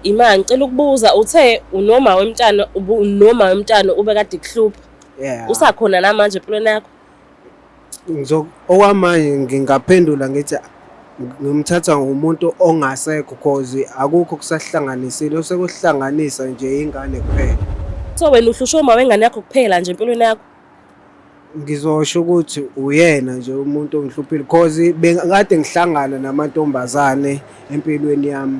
Ima ngicela ukubuza, uthe unoma wemntana, unoma wemntana ube kade kuhlupha. Yeah. Usakhona namanje empilweni yakho? Ngizo okwamanje ngingaphendula ngithi ngimthatha ngomuntu ongasekho cause akukho kusahlanganisile, osekuhlanganisa nje ingane kuphela. So wena uhlushwa uma wengane yakho kuphela nje empilweni yakho? Ngizosho ukuthi uyena nje umuntu ongihluphile cause bengikade ngihlangana namantombazane empilweni yami,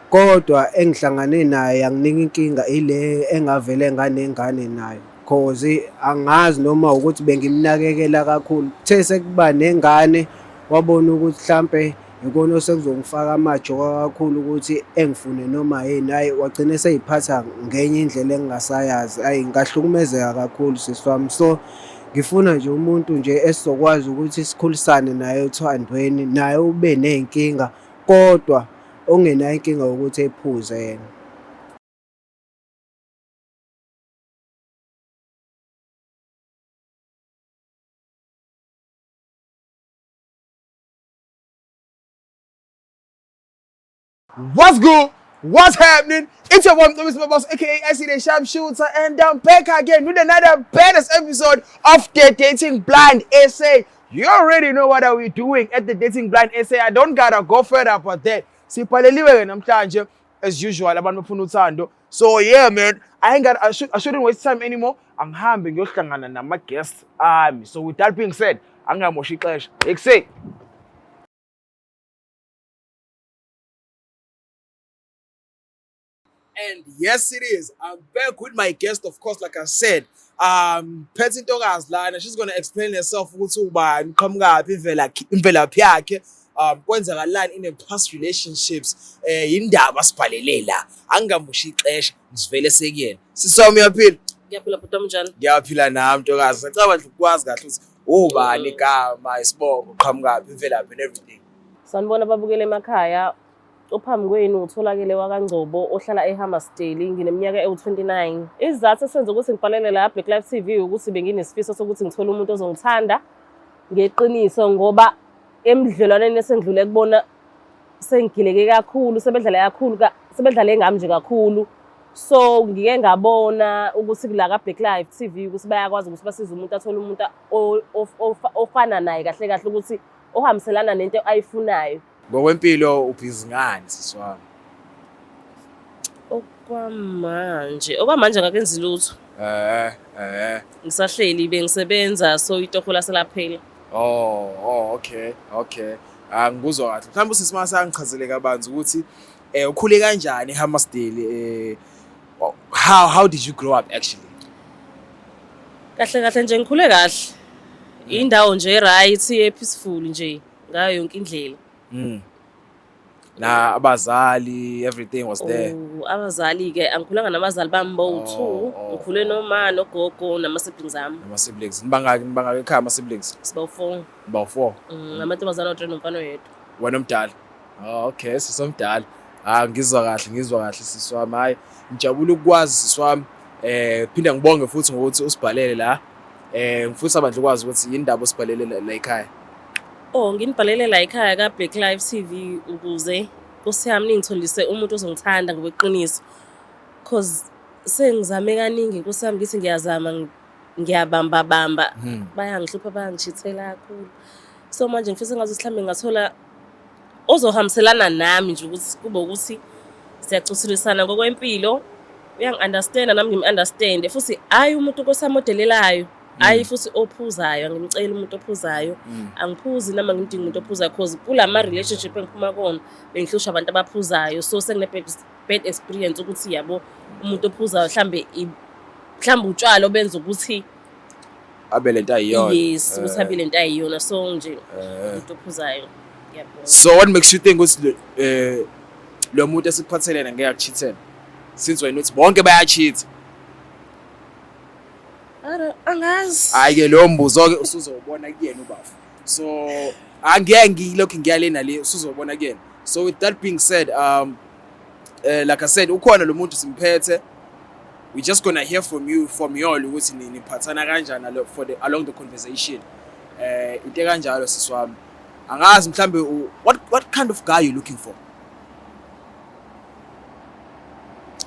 kodwa engihlangane naye yanginika inkinga ile engavele nganengane nayo cause angazi noma ukuthi bengimnakekela kakhulu. Kuthe sekuba nengane wabona ukuthi hlampe ikona osekuzongifaka amajoka kakhulu ukuthi engifune noma yini, hhayi wagcina esey'phatha ngenye indlela engingasayazi. Hhayi ngahlukumezeka kakhulu sisi wami, so ngifuna nje umuntu nje esizokwazi ukuthi sikhulisane naye othandweni, naye ube ney'nkinga kodwa ongenayo inkinga yokuthi ephuze yena. What's good? What's happening? It's your boy Mr. Boss, aka IC the Sharpshooter, and I'm back again with another badass episode of the Dating Blind SA. You already know what are we doing at the Dating Blind SA. I don't gotta go further about that. Siphaleliwe ke namhlanje as usual, abantu bafuna uthando. So yeah man, I ain't got I shouldn't waste time anymore. Angihambe ngiyohlangana nama guests ami. So with that being said, angingamoshi ixesha. Ekuse. And yes, it is. I'm back with my guest, of course, like I said. Phethe intokazi lana, she's gonna explain herself ukuthi ubani, uqhamukaphi, imvelaphi yakhe, kwenzakalani in the past relationships, yindaba sibhalele la. Angingamoshi ixesha, ngisivele sekuyena. Sisi wami, uyaphila? Ngiyaphila bhuti wami, njani? Ngiyaphila nami ntokazi. Sacabanga nje ukwazi kahle ukuthi ubani igama, isibongo, uqhamukaphi, imvelaphi and everything. Sanibona babukele emakhaya. Ophambi kwenu uTholakele wakaNgcobo ohlala eHammarsdale, ngineminyaka ewu-29. Isizathu esenza ukuthi ngibhalele la Black Life TV ukuthi benginesifiso sokuthi ngithole umuntu ozongithanda ngeqiniso, ngoba emdlelwaneni esengidlule kubona sengigileke kakhulu, sebedlale kakhulu, sebedlale ngami nje kakhulu. So ngike ngabona ukuthi kula ka Black Life TV ukuthi bayakwazi ukuthi basize umuntu athole umuntu ofana naye kahle kahle, ukuthi ohambiselana nento ayifunayo. Ngokwempilo ubhizi ngani sisi wami? Okwamanje akakenzi lutho. Ngisahleli, bengisebenza, so itoho laselaphela. Oh, okay. Ah, ngikuzwa kahle. Mhlawumbe usisi mase angichazele kabanzi ukuthi ukhule kanjani eHammarsdale, how did you grow up actually? Kahle kahle nje ngikhule kahle. Indawo nje right, e peaceful nje ngayo yonke indlela. Na abazali, everything was there. Oh, abazali ke angikhulanga nabazali bami bowu-two. Ngikhule noma nogogo nama siblings ami. Nama siblings. Nibangaki ekhaya ama siblings? Siba u-4. Niba u-4. Amantombazane awu-3 nomfana oyedwa. Wena omdala. Oh, okay, sisi omdala. Ah, ngizwa kahle, ngizwa kahle sisi wami. Hayi, ngijabula ukukwazi sisi wami. Phinde ngibonge futhi ngokuthi usibhalele la. Ngifisa bandla ukwazi ukuthi yini indaba osibhalele la ekhaya. Oh, nginibhalele la ekhaya ka Black Life TV ukuze Nkosi yami ningitholise umuntu ozongithanda ngokweqiniso. Cause sengizame kaningi Nkosi yami, ngithi ngiyazama, ngiyabamba bamba, bayangihlupha, bayangichithela kakhulu. So manje ngifisa ngathi mhlawumbe ngingathola ozohambiselana nami nje, ukuthi kube ukuthi siyacuthulisana ngokwempilo, uyangi-understanda nami ngim-understande, futhi hhayi umuntu Nkosi yami odelelayo, hhayi futhi ophuzayo. Angimceli umuntu ophuzayo, angiphuzi nami, angimdingi umuntu ophuzayo, cause kulama relationship engiphuma kuwona bengihlushwa abantu abaphuzayo, so sengine bad experience ukuthi yabo umuntu ophuzayo mhlambe utshwala obenza ukuthi abe lento ayiyona. Yes, ukuthi abe lento ayiyona, so nje umuntu ophuzayo ngiyabonga. So what makes you think ukuthi lo muntu esikuphathelene ngeke akucheatele? Since wena uthi bonke bayacheat. Angazi. Hayi ke, lowo mbuzo ke usuzobona kuyena ubafu. So angeke ngilokhu ngiyale nale, usuzobona kuyena. So with that being said, like I said, ukhona lo muntu simphethe. We just gonna hear from you, from y'all, ukuthi niphathana kanjani for the along the conversation. Into kanjalo sisi wami. Angazi mhlambe what kind of guy you looking for?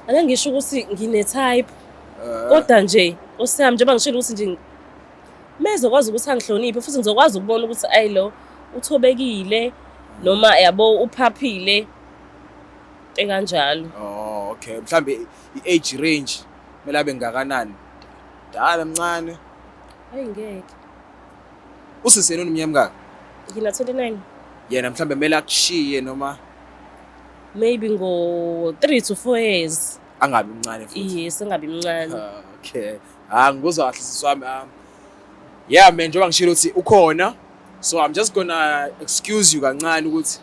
Ake ngisho ukuthi ngine-type kodwa nje Nkosi yami njengoba ngishilo ukuthi nje mezokwazi ukuthi angihloniphe futhi ngizokwazi ukubona ukuthi ayi lo uthobekile noma yabo uphaphile enkanjalo. Oh, okay. Mhlambe i-age range kumele abe ngakanani? Dala mncane. Ayi ngeke. Usisi yena uneminyaka emingaki? Ngina 29. Yena mhlambe kumele akushiye noma Maybe ngo 3 to 4 years. Angabi mncane futhi. Yes, engabi mncane. Ah, okay. Ah, ngikuzwa kahle sisi wami. Yeah man, njengoba ngishilo ukuthi ukhona. So I'm just gonna excuse you kancane ukuthi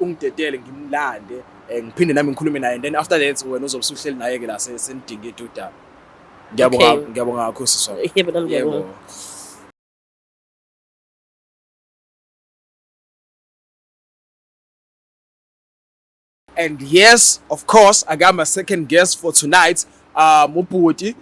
ungidedele ngimlande, ngiphinde nami ngikhulume naye, and then after that wena uzobe usuhleli naye ke la senidinga udaba. Ngiyabonga. Okay. Ngiyabonga kakhulu sisi wami. Yebo, nami ngiyabonga. Yebo. And yes, of course, I got my second guest for tonight. Ubhuti,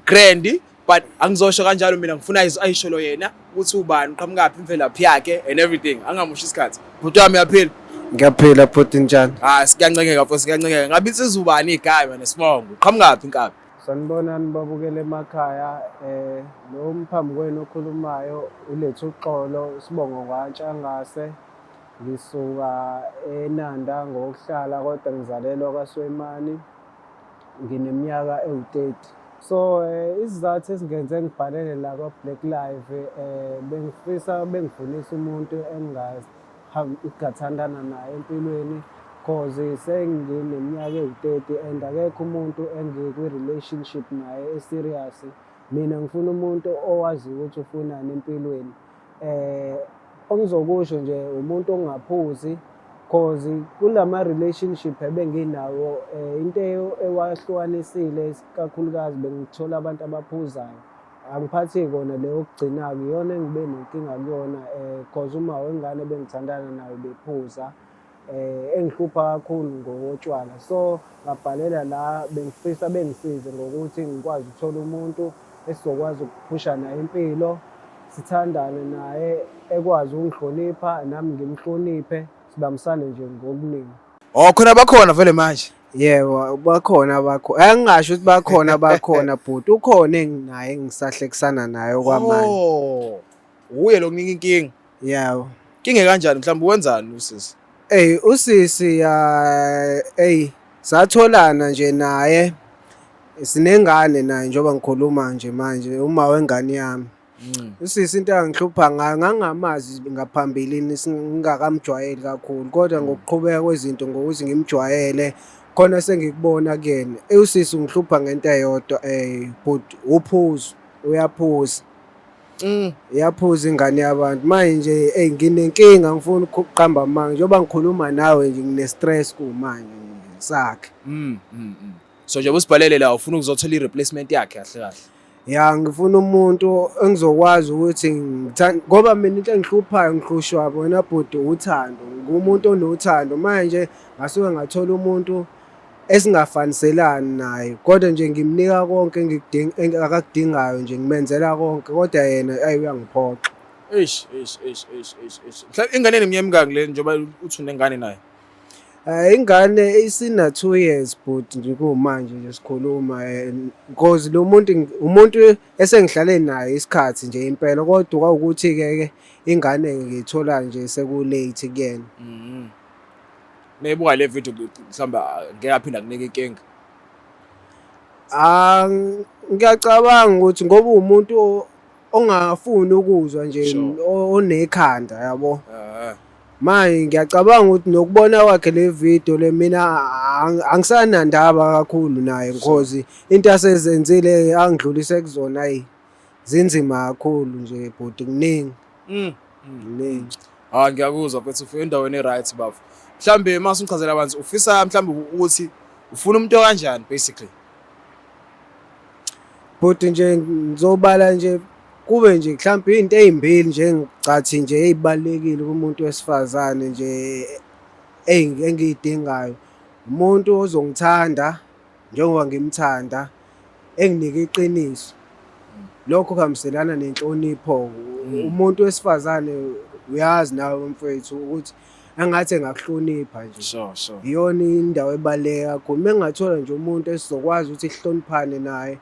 Grandy, but angizosho kanjalo mina, ngifuna ayisholo yena ukuthi ubani, uqhamukaphi, imvelaphi yakhe and everything. Angamushi isikhathi. Bhuti wami, uyaphila? Ngiyaphila bhuti, njani? Ah, siyancengeka mfo, siyancengeka. Ngabe insizwa ubani igama nesibongo? Uqhamukaphi inkabi? Sanibonani babukele emakhaya. Lo mphambi kwenu okhulumayo uletha uxolo, sibongo kwaNtshangase. Ngisuka eNanda ngokuhlala kodwa ngizalelwa kwaSwemani. Ngineminyaka ewu-30. So isizathu esingenze ngibhalele la kwa-Black Life, bengifisa bengifunisa umuntu engingathandana naye empilweni, cause sengineminyaka ewu-30 and akekho umuntu engikwi-relationship naye e-serious. Mina ngifuna umuntu owaziyo ukuthi ufunani empilweni. Engizokusho nje, umuntu ongaphuzi, cause kulama relationship ebenginawo, into ewahlukanisile kakhulukazi bengithola abantu abaphuzayo. Angiphathi kona leyo okugcina-ke, iyona engibe nenkinga kuyona, cause uma wengane bengithandana nayo bephuza, engihlupha kakhulu ngokotshwala. So ngabhalela la, bengifisa bengisize ngokuthi ngikwazi ukuthola umuntu esizokwazi ukuphusha naye impilo, sithandane naye, ekwazi ukungihlonipha nami ngimhloniphe, sibambisane nje ngokuningi. Oh, khona bakhona vele manje. Yebo, bakhona bakho. Angingasho ukuthi bakhona bakhona bhuti. Ukhona enginaye engisahlekisana naye okwamanje. Oh. Uye lo kunika inkinga. Yebo. Inkinga kanjani, mhlawumbe wenzani usisi? Ey, usisi ya, ey, satholana nje naye, sinengane naye njengoba ngikhuluma nje manje, uma wengane yami. Usisi into angihlupha ngayo, ngangingamazi ngaphambilini, singakamjwayeli kakhulu, kodwa ngokuqhubeka kwezinto, ngokuthi ngimjwayele khona sengikubona kuyena. Usisi ungihlupha ngento eyodwa, but uphuzo, uyaphuza. Iyaphuza ingane yabantu. Manje nje ey nginenkinga, ngifuna ukuqamba amanga, njengoba ngikhuluma nawe nje ngine-stress kumanje sakhe. So nje usibhalele la ufuna ukuzothola i-replacement yakhe kahle kahle. Ya, ngifuna umuntu engizokwazi ukuthi ngithanda, ngoba mina into engihluphayo, ngihlushwa wena bhuti, uthando. Ngumuntu onothando. Manje ngasuke ngathola umuntu esingafaniselani naye, kodwa nje ngimnika konke engikudinga, akakudingayo nje, ngimenzela konke, kodwa yena ayi uyangiphoxa. Eish, eish, eish, eish, eish, eish. Mhlawumbe ingane eneminyaka emingaki le njengoba uthi unengane naye? Ingane isina 2 years but nje kumanje nje sikhuluma, because lo muntu umuntu esengihlale naye isikhathi nje impela, kodwa kwawukuthi ke ke ingane ngiyithola nje seku-late kuyena. Mebuka le video mhlawumbe ngeke aphinde akunike inkinga. Ah, ngiyacabanga ukuthi ngoba umuntu ongafuni ukuzwa nje, onekhanda yabo. Manje ngiyacabanga ukuthi nokubona kwakhe le video le, mina angisanandaba kakhulu naye, because into asezenzile angidlulise kuzona, ayi zinzima kakhulu nje bhuti, kuningi. Kuningi. Ah, ngiyakuzwa mfethu, ufike endaweni e-right bafo. Mhlambe mase ungichazela kabanzi, ufisa mhlambe ukuthi ufuna umuntu okanjani basically. Bhuti, nje ngizobala nje kube nje mhlawumbe into ey'mbili nje engicathi nje ey'balulekile kumuntu wesifazane nje engiyidingayo. Umuntu ozongithanda njengoba ngimthanda, enginike iqiniso. Lokho kuhambiselana nenhlonipho. Umuntu wesifazane, uyazi nawe mfowethu ukuthi Engathi engakuhlonipha nje. Sure, sure. Iyona indawo ebaluleke kakhulu. Uma ngingathola nje umuntu esizokwazi ukuthi sihloniphane naye,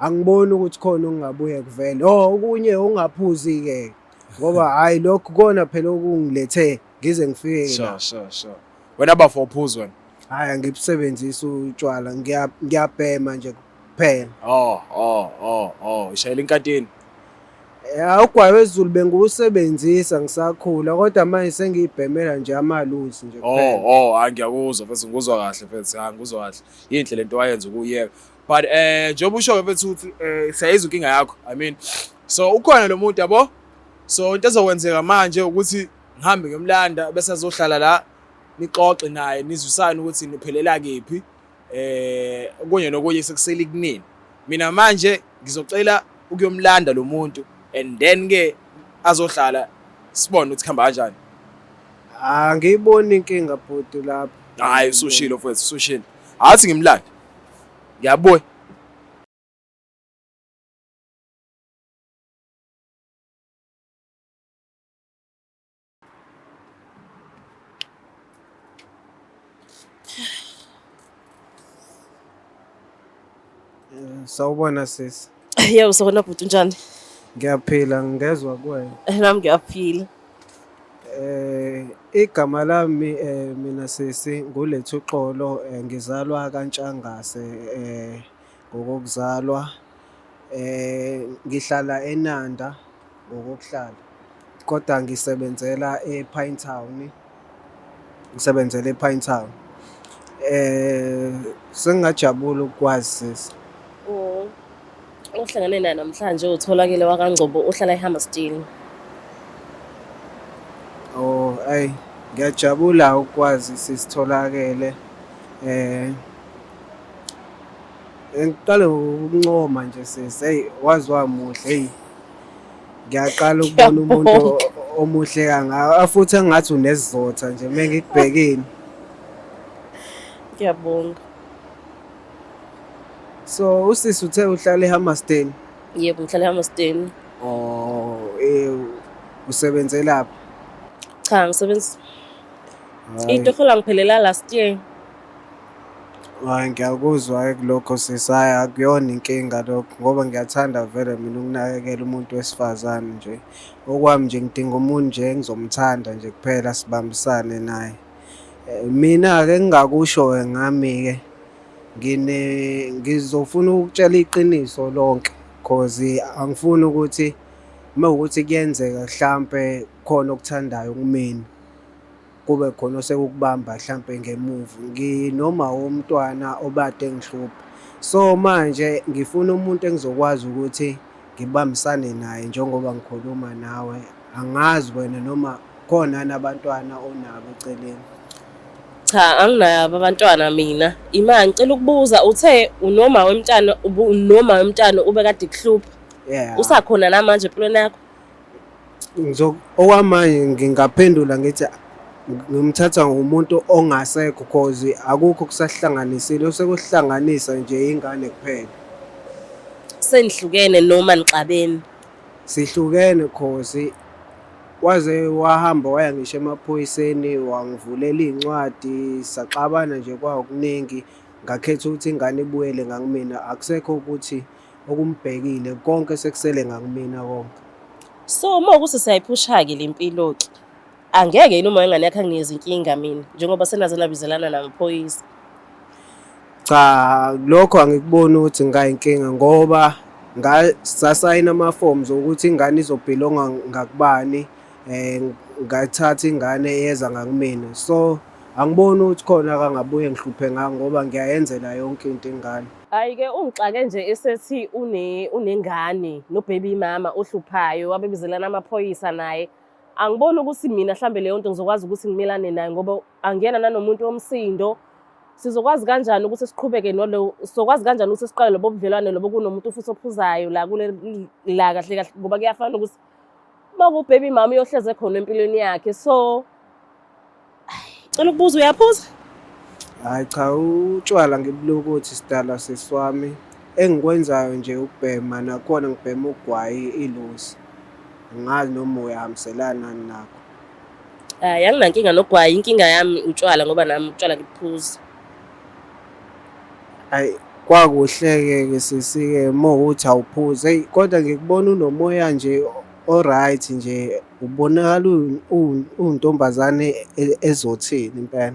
angiboni ukuthi khona okungabuye kuvele. Oh, okunye ungaphuzi-ke ngoba hhayi lokhu kona phela okungilethe ngize ngifike la. Sure, sure, sure. Wena bafo uphuzi wena. Hhayi angibusebenzisi utshwala, ngiyabhema nje kuphela. Oh, oh, oh, oh, ishayela inkatini. Ya, ugwayi wezulu bengiwusebenzisa ngisakhula kodwa manje sengiyibhemela nje amalusi nje Oh, kuphela. oh, hayi ngiyakuzwa mfethu, ngikuzwa kahle mfethu, hayi ngikuzwa kahle. Yinhle lento wayenza ukuyeka. But njengoba usho ke mfethu ukuthi siyayizwa inkinga yakho. I mean, so ukhona lo muntu yabo. So into ezokwenzeka manje ukuthi ngihambe ngiyomlanda bese azohlala la nixoxe naye nizwisane ukuthi niphelela kephi. Okunye nokunye sekusele kunini. Mina manje ngizocela ukuyomlanda lo muntu and then ke azohlala sibone ukuthi kuhamba kanjani. Angiyiboni inkinga bhuti lapho. Hayi usushilo mfowethu, usushilo. Athi ngimlande. Ngiyabuya. Sawubona sisi. Yebo, sawubona bhuti, unjani? Ngiyaphila, ngingezwa kuwena. Nami ngiyaphila. Igama lami mina sisi nguLethuxolo, ngizalwa kaNtshangase ngokokuzalwa. Ngihlala eNanda ngokokuhlala, kodwa ngisebenzela e-Pinetown, ngisebenzela e-Pinetown. Sengingajabula ukukwazi sisi. Oh, ohlangane naye namhlanje uTholakele wakaNgcobo ohlala eHammarsdale. Oh, ayi ngiyajabula ukwazi sisi Tholakele. Ngiqale ngokukuncoma nje sisi, eyi waze wamuhle, eyi ngiyaqala ukubona umuntu Ngiyabonga. omuhle kangaka, futhi engathi unesizotha nje uma ngikubhekile. Ngiyabonga. So usisi uthe uhlala eHammarsdale? Yebo, ngihlala eHammarsdale. Oh, usebenzelaphi? Cha, ngisebenza. Hhayi. Itoho langiphelela last year. Hhayi ngiyakuzwa-ke kulokho sisi, hhayi akuyona inkinga lokho ngoba ngiyathanda vele mina ukunakekela umuntu wesifazane nje. Okwami nje ngidinga umuntu nje engizomthanda nje kuphela sibambisane naye. Mina-ke engingakusho-ke ngami-ke ngizofuna ukukutshela iqiniso lonke cause angifuni ukuthi uma kuwukuthi kuyenzeka hlampe khona okuthandayo kumina, kube khona osekukubamba hlampe ngemuva. Nginoma womntwana obade engihlupha. So manje ngifuna umuntu engizokwazi ukuthi ngibambisane naye njengoba ngikhuluma nawe. Angazi wena noma khona yini abantwana onabo eceleni. Cha, anginabo abantwana mina. Ima ngicela ukubuza, uthe unoma wemntana, unoma wemntana ubekade ekuhlupha. Yeah. Usakhona namanje empilweni yakho? Okwamanje ngingaphendula ngithi ngimthatha ngomuntu ongasekho cause akukho okusahlanganisile, osekuhlanganisa nje ingane kuphela. Senihlukene noma nixabene? Sihlukene cause waze wahamba waya ngisho emaphoyiseni wangivulela iy'ncwadi, saxabana nje kwakuningi. Ngakhetha ukuthi ingane ibuyele ngakumina, akusekho ukuthi okumbhekile, konke sekusele ngakumina konke. So uma ukuthi siyayiphusha-ke le mpilo-ke, angeke yini uma ingane yakho anginikeze inkinga mina njengoba senaze nabizelana namaphoyisa? Cha, lokho angikuboni ukuthi ngayinkinga ngoba sasayina ama-forms okuthi ingane izobhilonga ngakubani, ngathatha ingane yeza ngakumina. So angiboni ukuthi khona akangabuye ngihluphe ngako ngoba ngiyayenzela yonke into ingane. Hhayi-ke ungixake nje esethi unengane no-baby mama ohluphayo, wabebizelana amaphoyisa naye. Angiboni ukuthi mina mhlambe leyo nto ngizokwazi ukuthi ngimelane nayo ngoba angiyena nanomuntu womsindo. Sizokwazi kanjani ukuthi siqhubeke nalo, sizokwazi kanjani ukuthi siqale lobo budlelwane lobo kunomuntu futhi ophuzayo la kule la kahle kahle, ngoba kuyafana ukuthi uma ku-baby mama uyohleze khona empilweni yakhe. So cela ukubuza, uyaphuza? Hhayi cha, utshwala ngibulokothi sidalwa sisi wami. Engikwenzayo nje ukubhema, nakhona ngibhema ugwayi ilusi. Angazi noma uyahambiselana nakho. Hhayi, anginankinga nogwayi, inkinga yami utshwala ngoba nami utshwala ngibuphuzi. Hhayi, kwakuhle-ke ke sisi-ke uma kuwukuthi awuphuzi, eyi kodwa ngikubona unomoya nje o-right nje, ubonakala uwuntombazane ezothile impela.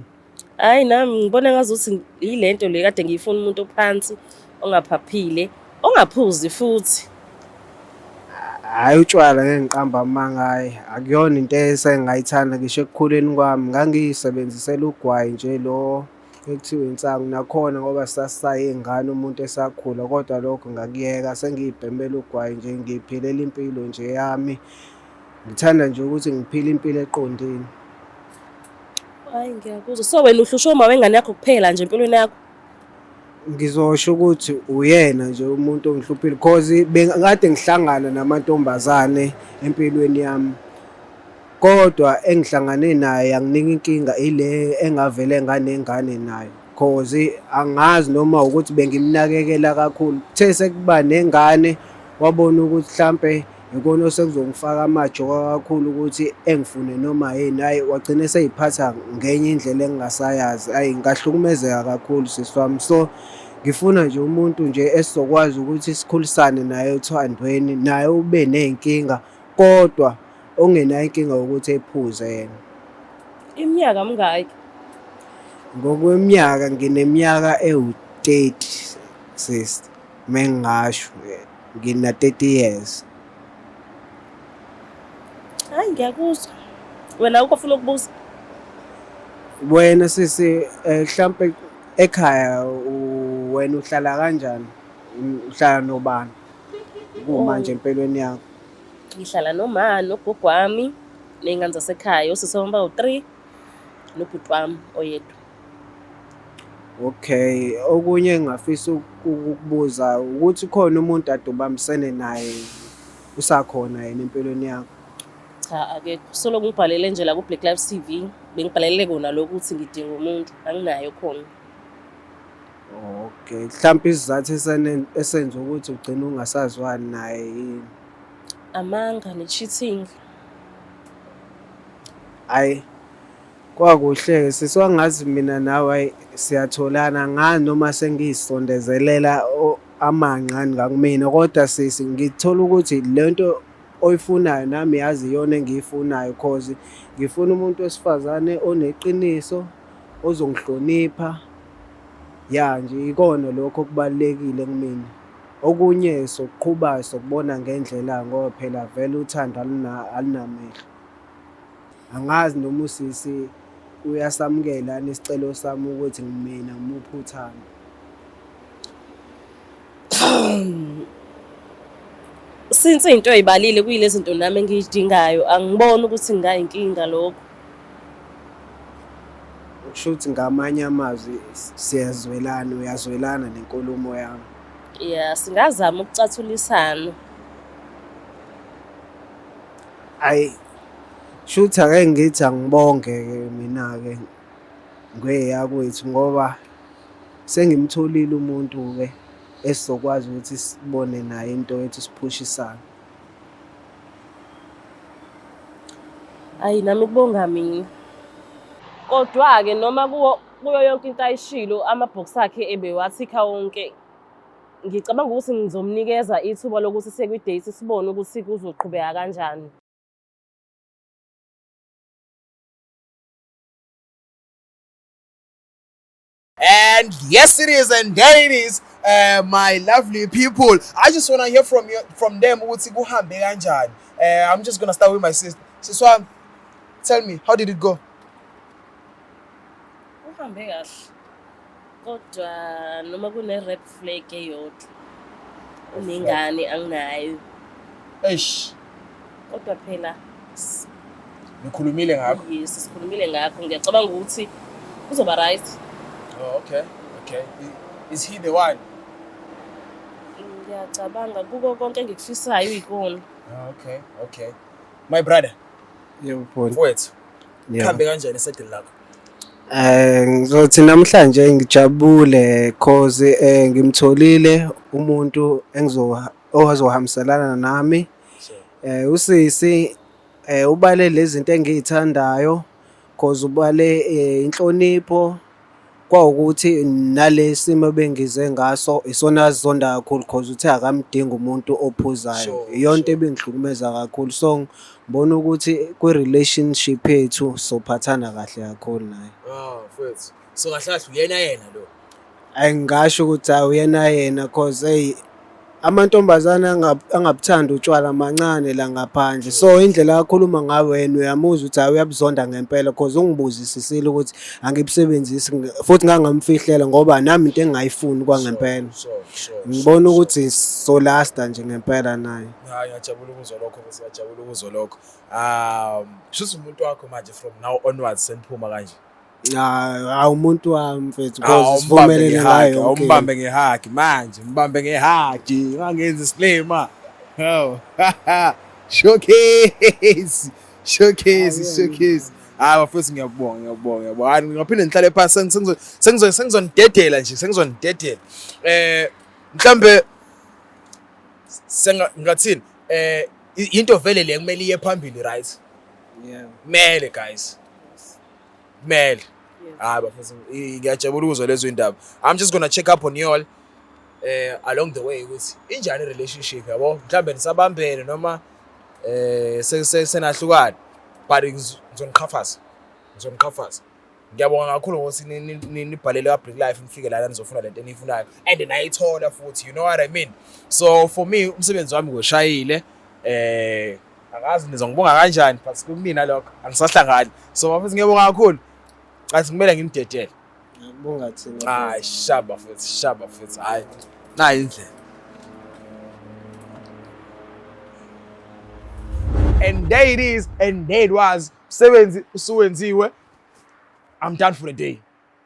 Hhayi nami ngibona ngazuthi yile nto le kade ngiyifuna umuntu ophansi, ongaphaphile, ongaphuzi futhi. Hhayi utshwala ngeke ngiqambe amanga hhayi akuyona into esengayithanda ngisho ekukhuleni kwami. Ngangiy'sebenzisela ugwayi nje lo ekuthiwa insangu nakhona ngoba sasisayiy'ngane umuntu esakhula kodwa lokho ngakuyeka sengiy'bhemela ugwayi nje ngiy'philela impilo nje yami. Ngithanda nje ukuthi ngiphile impilo eqondile. Hhayi ngiyakuzwa. So wena uhlushwa uma wengane yakho kuphela nje empilweni yakho? Ngizosho ukuthi uyena nje umuntu ongihluphile cause bengikade ngihlangana namantombazane empilweni yami, kodwa engihlangane naye yanginika inkinga ile engavele nganengane nayo cause angazi noma ukuthi bengimnakekela kakhulu. Kuthe sekuba nengane wabona ukuthi hlampe ikona osekuzongifaka amajoka kakhulu ukuthi engifune noma yini, hhayi wagcina esey'phatha ngenye indlela engingasayazi. Hhayi ngahlukumezeka kakhulu sisi wami. So ngifuna nje umuntu nje esizokwazi ukuthi sikhulisane naye othandweni, naye ube ney'nkinga kodwa ongenayo inkinga yokuthi ephuze yena. Iminyaka mingaki? Ngokweminyaka ngineminyaka ewu-30 sister, mengingasho ngina-30 years. Hhayi ngiyakuzwa. Wena awukho ofuna ukubuza? Wena sisi mhlampe ekhaya wena uhlala kanjani? Uhlala nobani kumanje empilweni yakho? Ngihlala noma nogogo wami ney'ngane zasekhaya, osisi wami bawu-3 nobhuti wami oyedwa. Okay, okunye engingafisa ukukubuza ukuthi khona umuntu ade ubambisene naye usakhona yena empilweni yakho? Cha akekho. Solo ngibhalele nje la ku-Black Life TV, bengibhalele kona lokhu ukuthi ngidinga umuntu, anginaye khona. Okay, mhlampe isizathu esenza ukuthi ugcine ungasazwani naye yini? Amanga ne-cheating. Hhayi, kwakuhle-ke sisi, kwangathi mina nawe hhayi siyatholana, angazi noma sengiy'sondezelela amanqe ngakumina kodwa sisi ngithola ukuthi le nto oyifunayo nami yazi iyona engiyifunayo cause ngifuna umuntu wesifazane oneqiniso, ozongihlonipha. Ya nje ikona lokho okubalulekile kumina. Okunye sokuqhuba sokubona ngendlela ngoba phela vele uthando alunamehlo. Angazi noma usisi uyasamukela yini isicelo sami ukuthi mina ngimuphe uthando. Since iy'nto oy'balile kuyilezi zinto nami engiy'dingayo, angiboni ukuthi kungayinkinga lokho. Kusho ukuthi ngamanye amazwi siyazwelana, uyazwelana nenkulumo yami. Ya, singazama ukucathulisana. Hhayi, shuthi ake ngithi angibonge-ke mina-ke ngeyakwethu ngoba sengimtholile umuntu-ke esizokwazi ukuthi sibone naye into yethu siphushisane. Ayi nami kubonga mina. Kodwa-ke noma kuwo kuyo yonke into ayishilo amabhokisi akhe ebewathikha wonke. Ngicabanga ukuthi ngizomnikeza ithuba lokuthi siye kwi-date sibone ukuthi kuzoqhubeka kanjani. And yes, it is, and there it is, my lovely people. I just want to hear from you, from them. Ukuthi kuhambe kanjani. I'm just gonna start with my sister. Siswam, tell me, how did it go? Uhambe kahle. Kodwa noma kune red flag eyodwa. Unengane anginayo. Eish, Kodwa phela nikhulumile ngakho. Yes, sikhulumile ngakho. Ngiyacabanga ukuthi kuzoba right. Oh, okay. Is he the one? Ngiyacabanga kuko konke engikufisayo uyikona. Oh, okay. My brother, Yebo bhuti. mfowethu, Yebo. kuhambe kanjani esedini lakho? Ngizothi namhlanje ngijabule cause ngimtholile umuntu engizo ozohambiselana nami. Usisi ubale lezi zinto engiyithandayo. Cause ubale inhlonipho kwawukuthi nale simo ebengize ngaso isona azizonda kakhulu cause uthe akamdingi umuntu ophuzayo. Iyona into ebingihlukumeza kakhulu, so ngibona ukuthi kwi-relationship yethu sophathana kahle kakhulu naye. Ah, mfethu. So kahle kahle uyena yena lo. Ayingasho ukuthi hayi uyena yena, cause hey, amantombazane angabuthandi utshwala mancane la ngaphandle, so indlela akhuluma ngayo wena uyamuzwa ukuthi hayi, uyabuzonda ngempela, cause ungibuzisisile ukuthi angibusebenzisi futhi ngangamfihlela ngoba nami into engingayifuni kwangempela. Ngibona ukuthi solasta nje ngempela naye. Hayi, ngiyajabula ukuzwa lokho futhi, ngiyajabula ukuzwa lokho. Shuthi umuntu wakho manje from now onwards seniphuma kanje. Hayi, umuntu wami mfethu, cause sivumelene ngayo yonke into. Umbambe nge-hug manje, mbambe nge-hug, ungangenzi isilima. Hawu. Showcase. Showcase, showcase. Hayi bafethu, ngiyabonga, ngiyabonga, ngiyabonga. Hayi, ngingaphinde ngihlale phansi, sengizonidedela nje, sengizonidedela. Mhlambe senga ngathini? Into vele le kumele iye phambili, right? Yeah. Kumele guys. Kumele. Hayi bafethu, ngiyajabula ukuzwa lezo indaba. I'm just gonna check up on you all along the way ukuthi injani relationship yabo, mhlambe nisabambene noma senahlukana, but ngizoniqhafaza, ngizoniqhafaza. Ngiyabonga kakhulu ngokuthi nibhalele ka-Brick Life, nifike lana nizofuna lento eniyifunayo and nayithola futhi, you know what I mean? So for me umsebenzi wami ngoshayile, angazi nizongibonga kanjani, but kumina lokho angisahlangani. So bafethu, ngiyabonga kakhulu. Athi kumele nginidedele. Ngiyakubonga thina. Hayi, shaba futhi, shaba futhi. Hayi, nayi indlela. And there it is, and there it was. Umsebenzi usuwenziwe. I'm done for the day.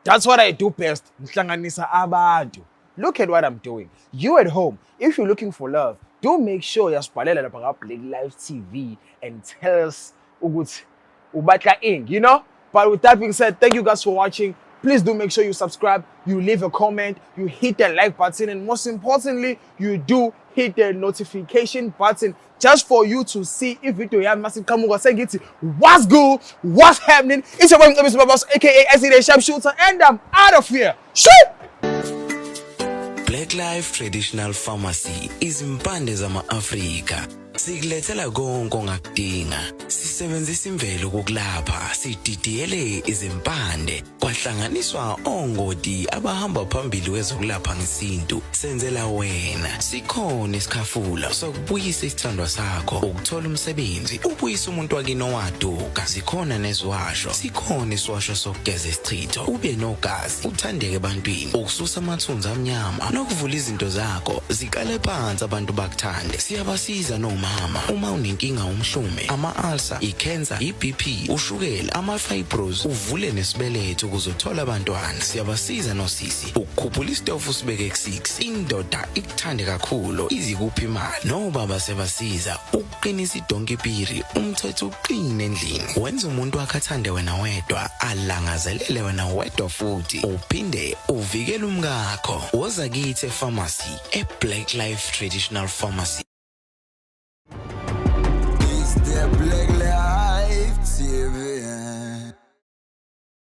That's what I do best. Ngihlanganisa abantu. Look at what I'm doing. You at home, if you're looking for love, do make sure uyasibhalela lapha ka Black Life TV and tell us ukuthi ubatla ing, you know? But with that being said, thank you guys for watching. Please do make sure you subscribe, you leave a comment, you hit the like button, and most importantly, you do hit the notification button just for you to see if video yami masiqhamuka sengithi what's good, what's happening. It's your boy Mcebisi Babas, aka SED Sharpshooter, and I'm out of here. Shoot! Black Life Traditional Pharmacy, izimpande zama-Afrika. Sikulethela konke ongakudinga. Sisebenzisa imvelo kokulapha, sididiyele izimpande, kwahlanganiswa ongoti abahamba phambili kwezokulapha ngesintu. Senzela wena. Sikhona isikhafula sokubuyisa isithandwa sakho, ukuthola umsebenzi, ubuyisa umuntu wakini owaduka. Zikhona neziwasho. Sikhona isiwasho sokugeza isichitho, ube nogazi, uthandeke ebantwini, ukususa amathunzi amnyama nokuvula izinto zakho ziqale phansi abantu bakuthande. Siyabasiza nomama uma unenkinga, umhlume, ama-ulcer, i-cancer, i-BP, ushukela, ama-fibros, uvule nesibeletho ukuze uthole abantwana. Siyabasiza nosisi ukukhuphula isitofu usibeke ku-6, indoda ikuthande kakhulu, izikuphi imali. Nobaba siyabasiza ukuqinisa idonkipiri, umthetho uqine endlini, wenza umuntu wakhe athande wena wedwa, alangazelele wena wedwa, futhi uphinde uvikele umkakho. Woza kithi e-pharmacy, e-Black Life Traditional Pharmacy. It's the Black